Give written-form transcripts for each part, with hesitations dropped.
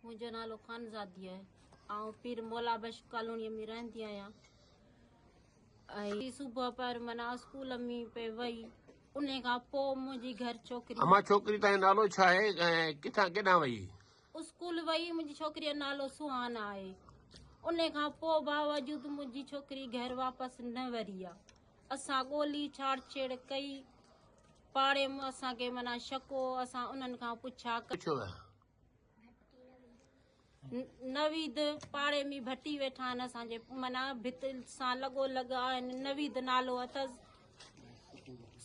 منهنجو نالو خانزادي آهي. آئون پير مولا بخش ڪالونيء ۾ رهندي آهيان ۽ صبح پهر معنيٰ اسڪول ۾ پئي وئي انهي کان پوء منهنجي گهر ڇوڪري. امان ڇوڪري تنهنجو نالو ڇا آهي ۽ ڪٿان ڪيڏانهن وئي؟ اسڪول وئي منهنجي ڇوڪريء جو نالو سهانا آهي انهي کان پوء باوجود منهنجي ڇوڪري گهر واپس نه وري آ اسان ڳولي ڇاڙ ڇيڙ ڪئي پاڙي ۾ اسان کي معنيٰ شڪ هو اسان انهن کان پڇا ڪئي. نويد پاڙي ۾ ڀٽي ويٺا آهن اسان جي معنيٰ ڀت سان لڳو لڳ آهن نويد نالو اٿس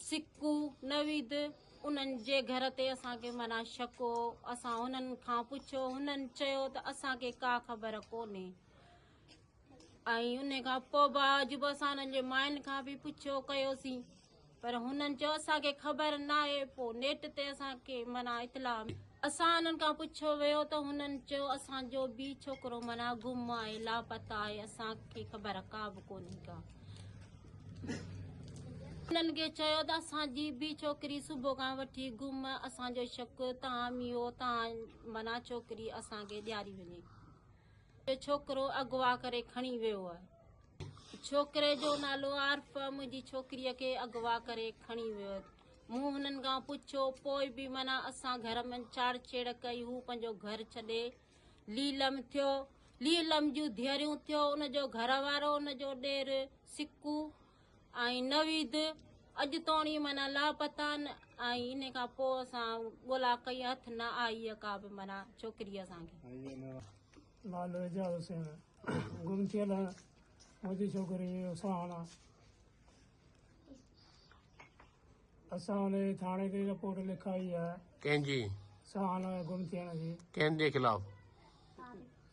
سڪو نويد انهن جي گهر تي اسان کي معنيٰ شڪ هو اسان هنن کان پڇيو هنن چيو ته اسان کي ڪا خبر ڪونهي ۽ ان کان پوء باوجود اسان انهن جي ماين کان به پڇيو ڪيوسين پر هنن چيو اسان کي خبر ناهي پوء نيٽ تي اسان کي معنيٰ اطلاع اسان انهن کان پڇيو ويو ته هنن چيو اسان جو به ڇوڪرو معنيٰ گم آهي لاپتا آهي اسان کي خبر ڪا به ڪونهي ڪا هنن کي چيو ته اسان جي به ڇوڪري صبح کان وٺي گم اسان جو شڪ تان ۾ هو تان معنيٰ ڇوڪري اسان کي ڏياري وڃي ڇوڪرو اغوا ڪري کڻي ويو آهي. ڇوڪري جو نالو عارف آهي منهنجي ڇوڪريء کي اغوا ڪري کڻي ويو آهي. مون هنن کان پڇيو پوء به معنيٰ اسان گهر ۾ چاڙ ڇيڙ ڪئي هو پنهنجو گهر ڇڏي ليلم ٿيو ليلم جون ڌيئريون ٿيو ان جو گهر وارو ان جو ڏير سڪو ۽ نويد اڄ توڻي معنيٰ لاپتا آهن ۽ ان کان پوء اسان ڳولا ڪئي هٿ نه آئي ڪا به معنيٰ ڇوڪري اسان کي. نالو اعجاز حسين گم ٿيل منهنجي ڇوڪري سهانا اسان ان جي ٿاڻي تي رپورٽ لکائي آهي. ڪنهن جي؟ سهانا گم ٿيڻ جي. ڪنهن جي خلاف؟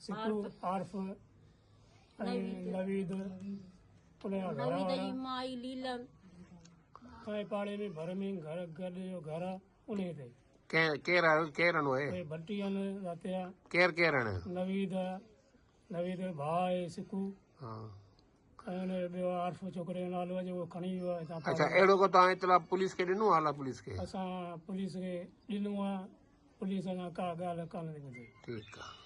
سڪو عارف ۽ نويد ان جا گهر نويد وارا جي مائي ليلم. اسان جي پاڙي ۾ ڀر ۾ گهر گڏ جو گهر آ انهي تي. ڪنهن ڪير آيو ڪير آهن اهي؟ اهي ڀٽي آهن رات جا. ڪير ڪير آهن؟ نويد نويد جو ڀاء آهي سڪو. ها. ۽ ان جو ٻيو عارف ڇوڪري جو نالو آهي جيڪو کڻي ويو آهي هتان اڇا اهڙو ڪو توهان اطلاع پوليس کي ڏنو هالا پوليس کي؟ اسان پوليس کي ڏنو آهي پوليس اڃا ڪا ڳالهه ڪانه ٿي ٻڌي. ٺيڪ آهي.